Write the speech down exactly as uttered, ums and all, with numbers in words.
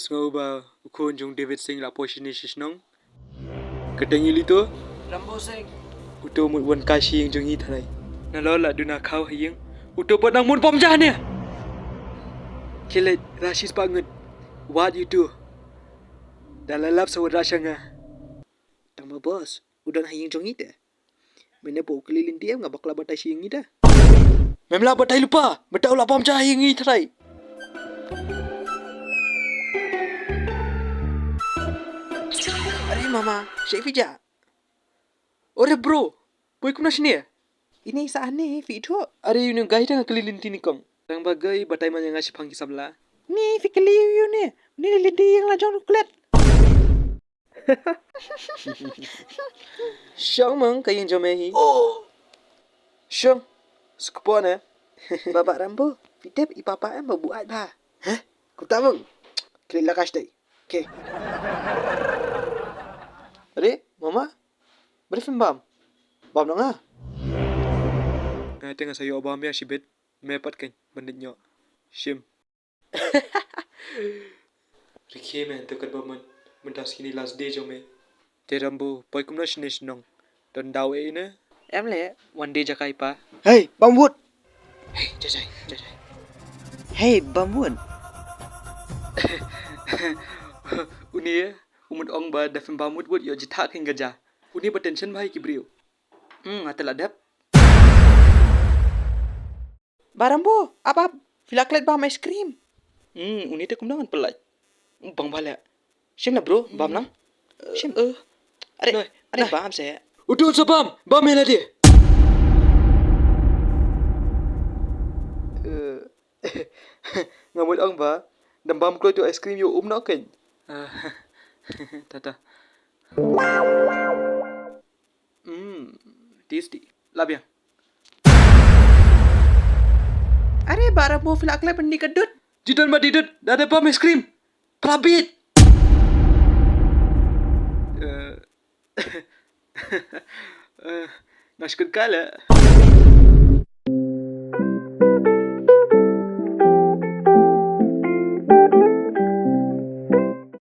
Sngew ba u khun jong David Singh la poi shane sha shnong. Ka dei ngi lito. Rambo Singh. Uto mut wan kai sha ïing jong ngi tharai. Nalor la duna khaw ha ïing, uto pat nang mut bom ja ne. Khlem rashis pa ngut. Wat uto. Da la lap sa wat rasha nga. Tang ba boss, u don ha ïing jong ngi te. Mynne po u kylli lynti em, nga bakla batai sha ïing ngi te. Mem la batai lypa, mynta u la bom ja ha ïing ngi tharai. Are mama, shaei phi ja? Ore bro, poi kumno shane? Ine sa ane phi tho. Are uni u guy te nga kylli lynti ni kong. Tang ba guy batai man ïa nga shaphang ki samla. Ni phi kylli uni, uni lynti ïa nga la jong u klet. Shong mong ka ïing jong me hi. Oh. Shong. Skpo ne. Baba Rambo, phi tip i papa em ba buaid ba. Heh? Kumta mong. Klik la kash dei. Okay. Are, mama? Bari phim bam. Bam na nga. Nga te nga sa ïoh bam ïa shibit. Me pat kein ban leit ñiuh. Shim. Rikhe me, to katba mut mynta sngi last day jong me. Te Rambo, poi kumno shane shnong? Don daw ei ne? Em le, wan dei jaka i pa. Hey, bam wut. Hey, jajai, jajai. Hey, bam wut. Uni, u mut ong ba da phim bam wut wut ïoh jitha kein ka ja. Uni ba tension bha ïa ki briew. Hmm, nga te la dep. Ba Rambo, ap ap, phi la klet bam ice cream. Hmm, uni te kumno ngan pyllait. Bang ba leh. Shim la bro, bam nang. Shim eh. Are, are bam se. Utu sa bam, bam ïa lade. Eh, nga mut ong ba dang bam kloi tu ice cream ïoh um noh kein. Ah, tata. Hmm, tasty. Lap ïa. Are ba Rambo, phi la klet ban ni ka dud. Didon ba didon, da dei bam ice cream. Pla bit. Eh, eh, nga shu kynkai leh.